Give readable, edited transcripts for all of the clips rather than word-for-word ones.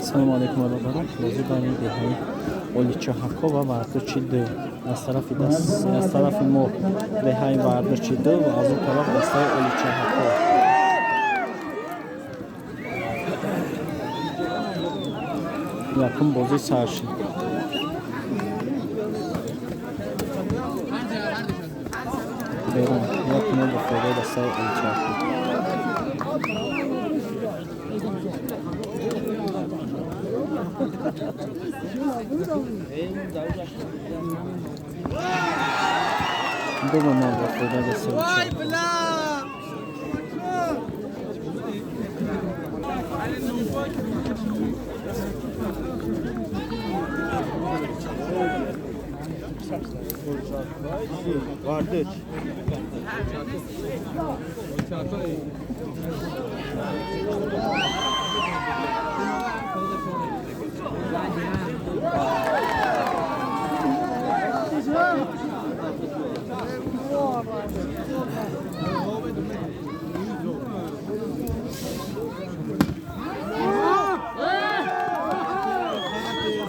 Салому алейкум, бародарон. Бозӣ байни деҳаи Оличаҳако ва Вардочи ду. Аз тарафи мо деҳаи Вардочи ду ва аз он тараф дастаи Оличаҳако. Якум бозӣ сар шуд. Берун 1-0 ба фоидаи дастаи Оличаҳако. 2-0 ба фоидаи дастаи Оличаҳако. Вардыч.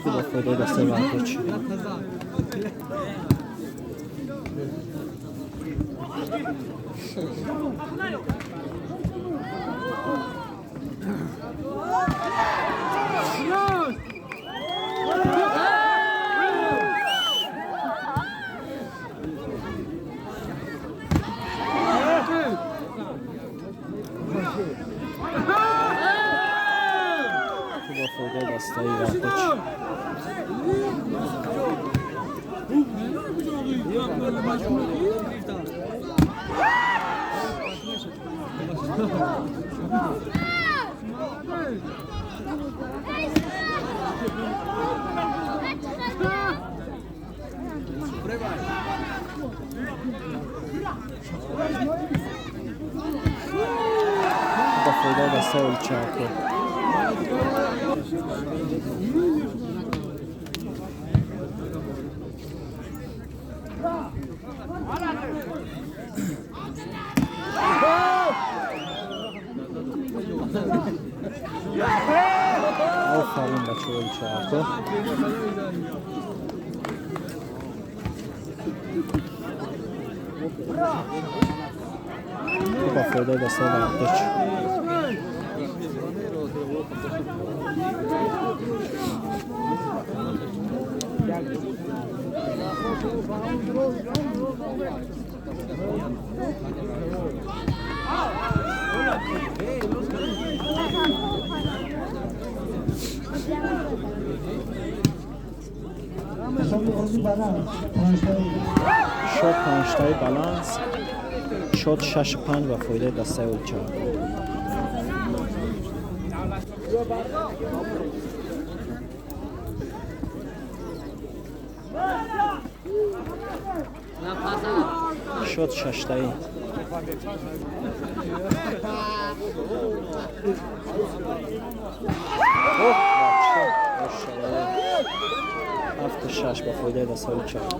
Ба фоидаи дастаи Вардыч. Ба фоидаи дастаи Вардыч. Ба фоидаи дастаи Оличаҳако. Офарин, бачаҳои Оличаҳако. Ба фоидаи дастаи Вардыч. Шот панҷтаи баланс. Шот 6-5 ба фоидаи дастаи Оличаҳако. Шот шаштаи. Оҳ, бача, мошалло. 7-6 ба фоидаи дастаи Оличаҳако.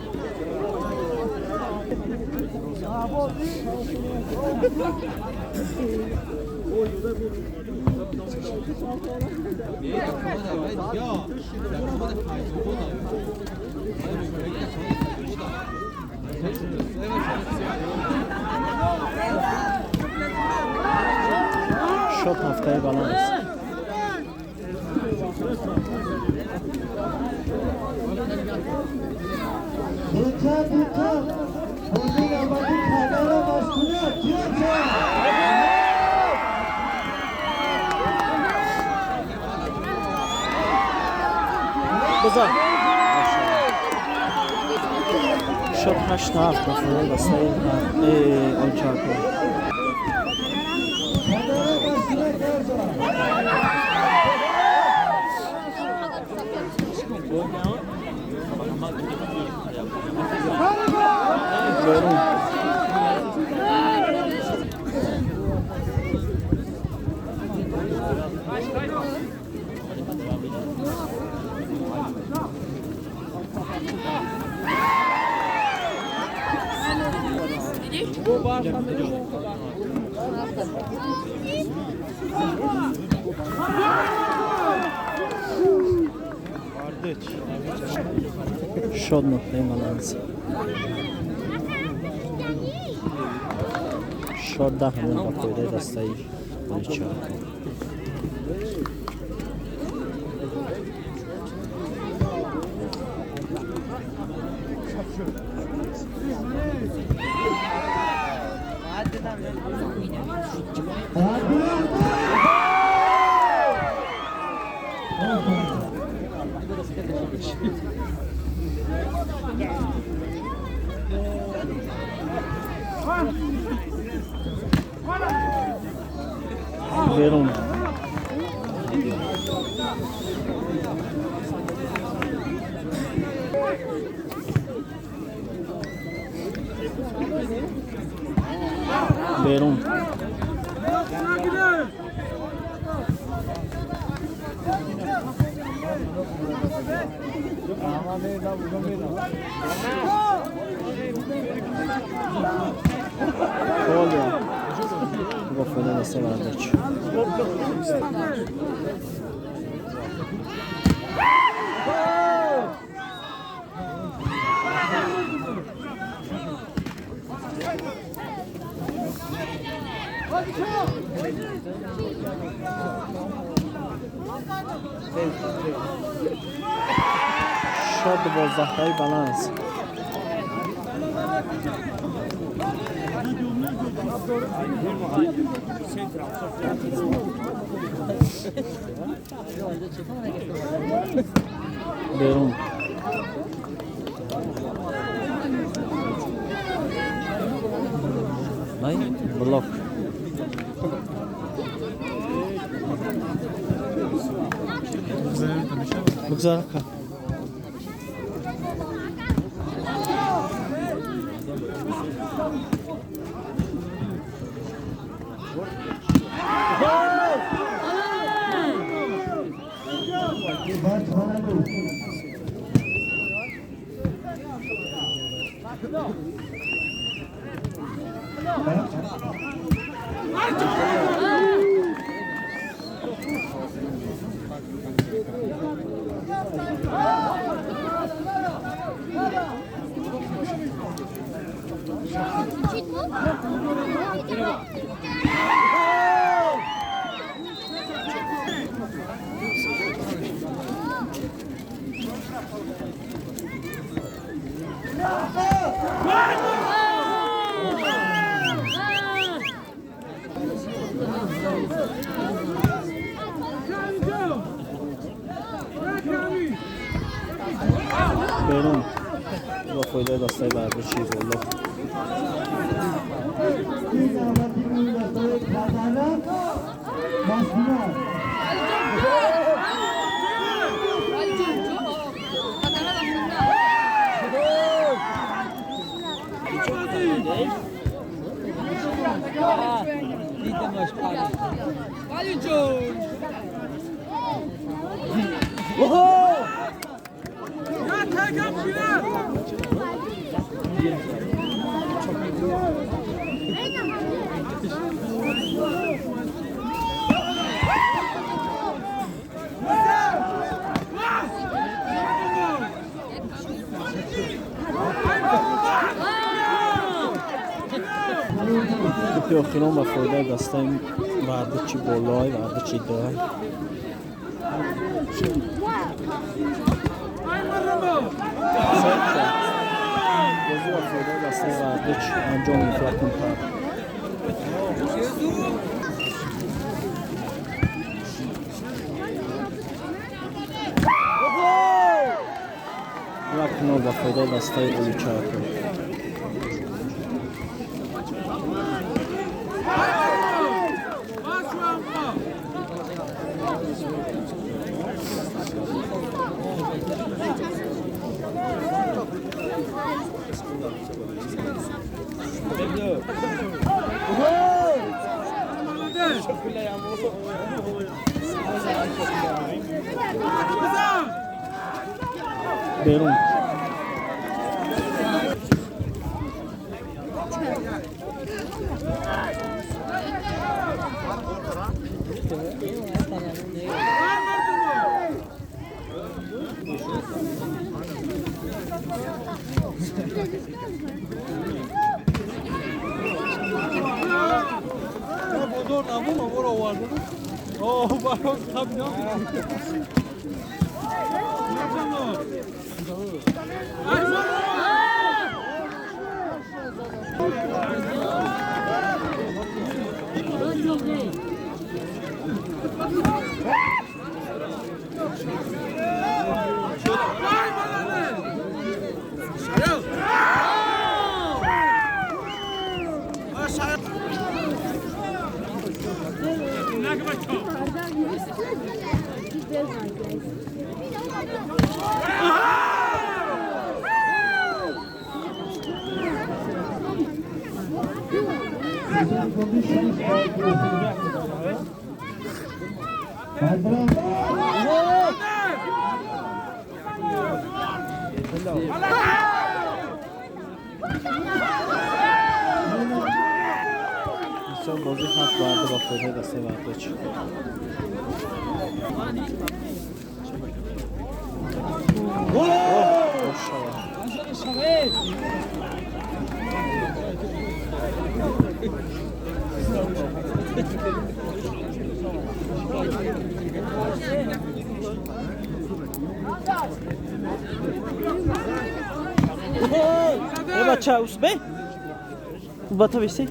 Шот ҳафтаи баланс. Бизан. Шот 8-7 ба фоидаи дастаи Оличаҳако. Берун. Шод нуқтаи баланс. Шод 10 ба фоидаи дастаи Оличаҳако. Берун. Берун. Коля. Ба фоидаи дастаи Вардач. Шод 12таи баланс. Берун. Най, блок. Бигзар-ка. Берун ба фоидаи дастаи Вардачи боло. Тӯпи охирон ба фоидаи дастаи Вардачи болой, Вардачи дай. Бозӣ ба фоидаи дастаи Вардач анҷом ёфт. Якум тайм. 1-0 ба фоидаи дастаи Оличаҳако. Берун. Бисёр бозӣ ҳафт барду ба фоидаи дастаи Вардуч. Э бача, усбе? Бата виси?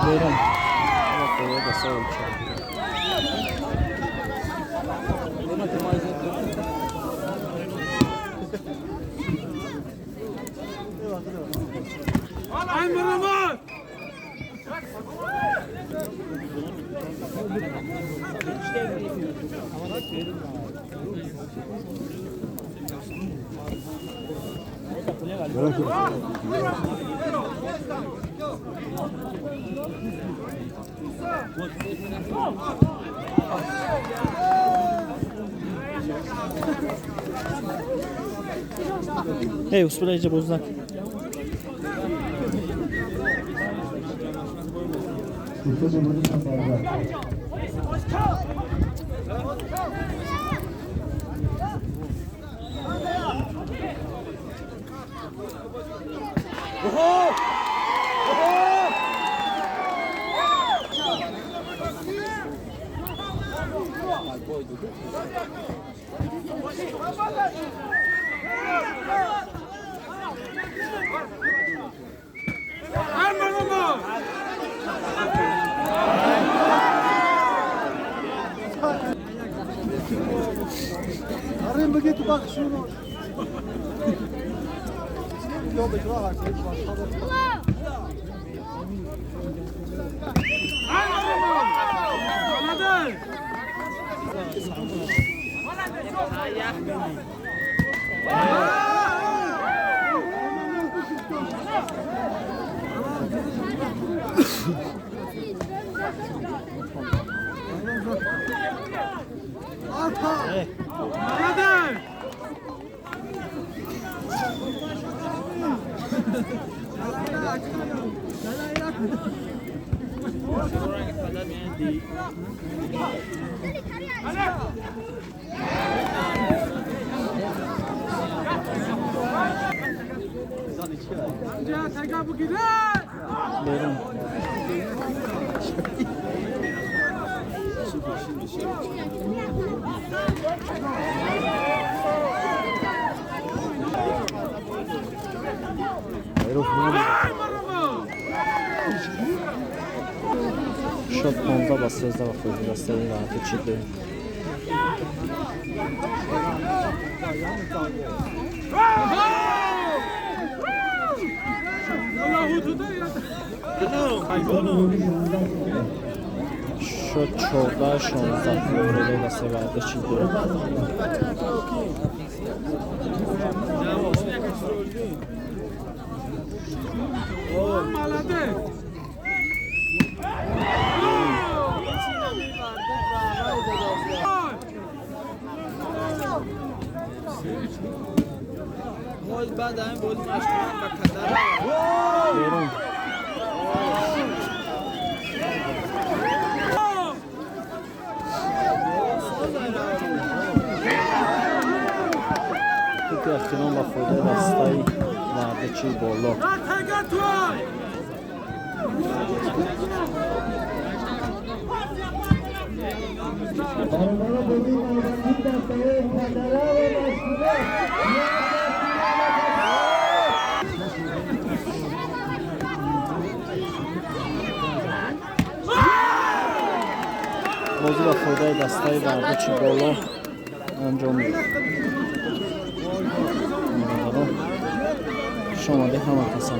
Берун. Эй, успела иҷа боз накун. Берун. Шуд 15-13 ба фоидаи дастаи Вардочи ду. Шуд 14-16 ба фоидаи дастаи Вардочи ду. Берун. Тӯпи ахирон ба фоидаи дастаи Вардочи боло. Бозӣ ба фоидаи дастаи Вардочи боло анҷом меёбад. Хуш омадед ҳама касам.